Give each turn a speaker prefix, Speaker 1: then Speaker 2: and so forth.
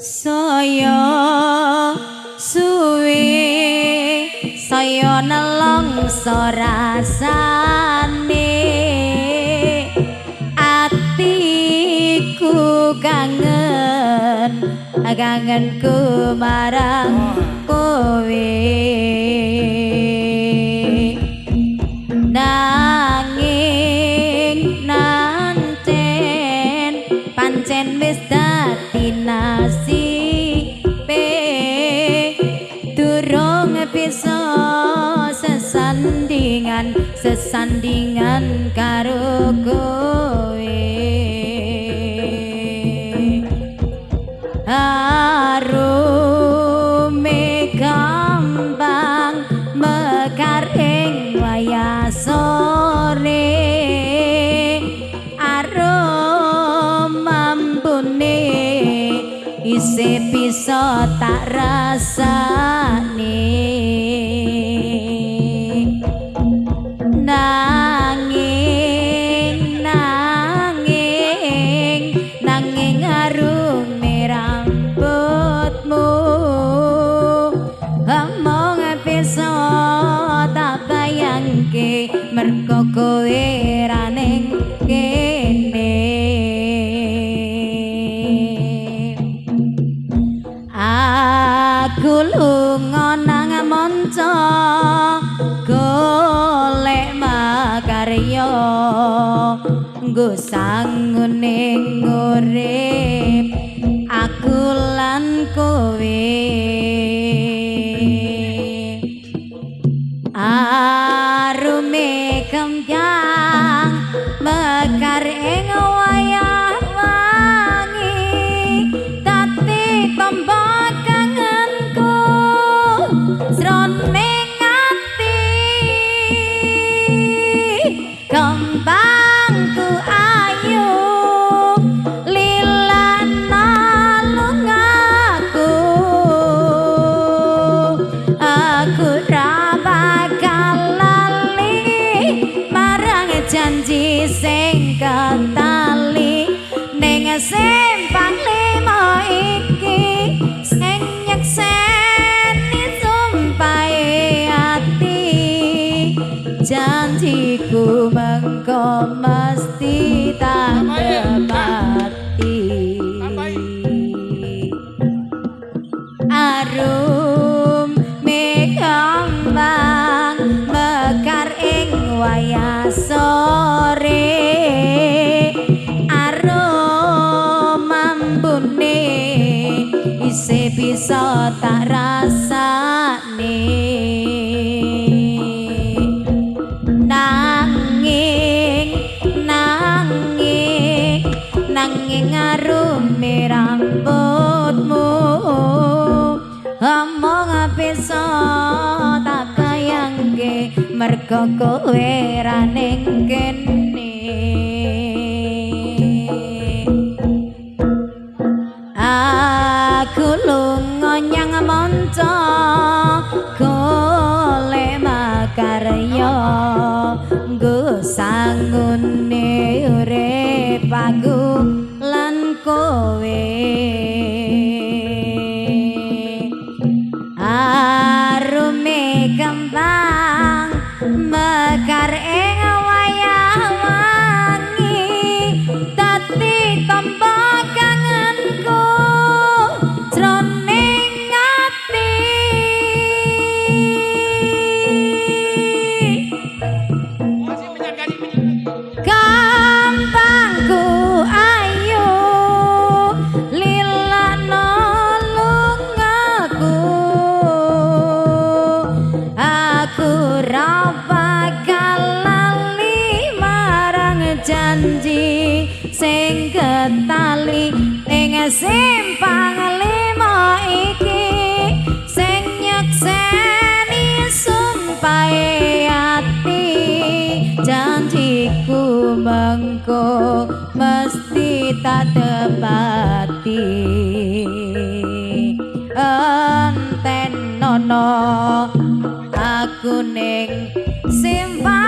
Speaker 1: Saya suwe saya nelongso rasane, atiku kangen, kangenku marang kowe. Nanging nancen pancen wis dadi nasibe, durung bisa sesandingan, sesandingan karo kowe. Arume kembang mekar ing wayah sore, arum ambune isih bisa tak rasane. Nanging nanging nanging arume rambutmu among bisa tak bayangke, mergo kowe ra ning kene. Aku lunga nang manca golek makarya, nggo sangune urip aku lan kowe. Arume kembang mekar ing wayah wangi, dadi tombo kangenku jroning ati. Kembangku ayu lilana lungaku, aku ra bakal lali marang janji sing ketali ning simpang lima iki, sing nyekseni sumpahe ati. Janjiku mengko mesti tak tepati. Arum kembang mekar ing wayah sore, arum ambune isih bisa tak rasane. Nanging nanging nanging arume rambutmu among bisa tak bayangke, mergo kowe ra ning kene. Aku lunga nyang manca golek makarya, nggo sangune urip aku lan kowe. Arume kembang mekar ing wayah wangi, dadi tombo kangenku jroning ati. Kembangku ayu lilana lungaku, aku ra bakal lali marang janji sing ketali ing simpang lima iki, sing nyekseni sumpahe ati. Janjiku mengko mesti tak tepati. Enten nono aku ning simpang